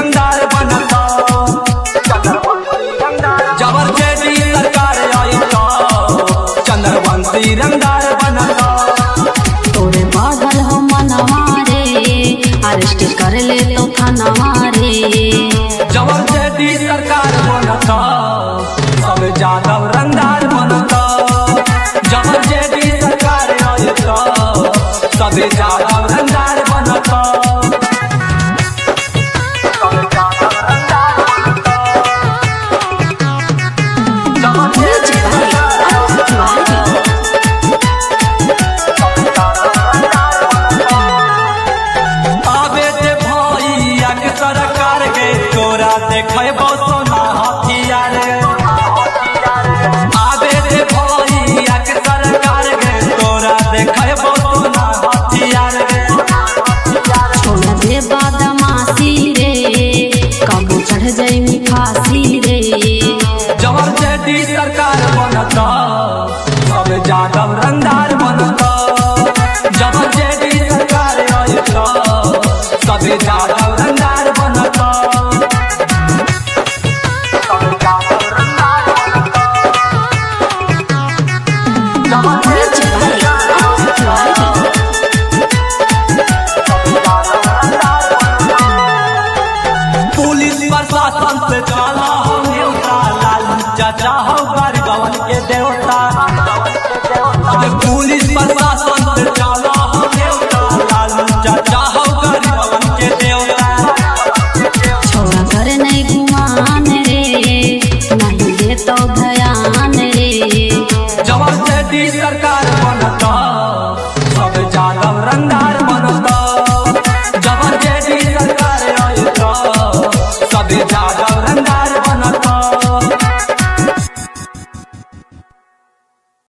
रंगदार बनता। जबर जेडी सरकार आई तो चंद्रवंशी रंगदार बनता। तोरे बढ़ल हो मनवा रे, अरेस्ट कर ले तो थानवा रे। जबर जेडी सरकार बनता, सब जादव रंगदार बनता। जबर जेडी सरकार आई तो सब जादव रंगदार बनता। Music by Amit Tiwari. आबे ते भैया के सरकार के तोरा देखेबो सोना हथियार। आबे ते भैया के सरकार के तोरा देखेबो सोना हथियार। छोड़ दे बदमाशी रे, कबू चढ़ जाई फांसी रे। जबर जेडी सरकार बनता, सब जादव रंगदार बनता। जबर जेडी सरकार आई तो सब जादव रंगदार बनता। Music by Amit Tiwari. Police प्रशासन से चला हो नेवता, लालू चाचा हो गरीबवन के देवता। अरे पुलिस प्रशासन से चला हो नेवता, लालू चाचा हो गरीबवन के देवता। छोड़ा कर नहीं गुमान रे, नहीं दे तो भया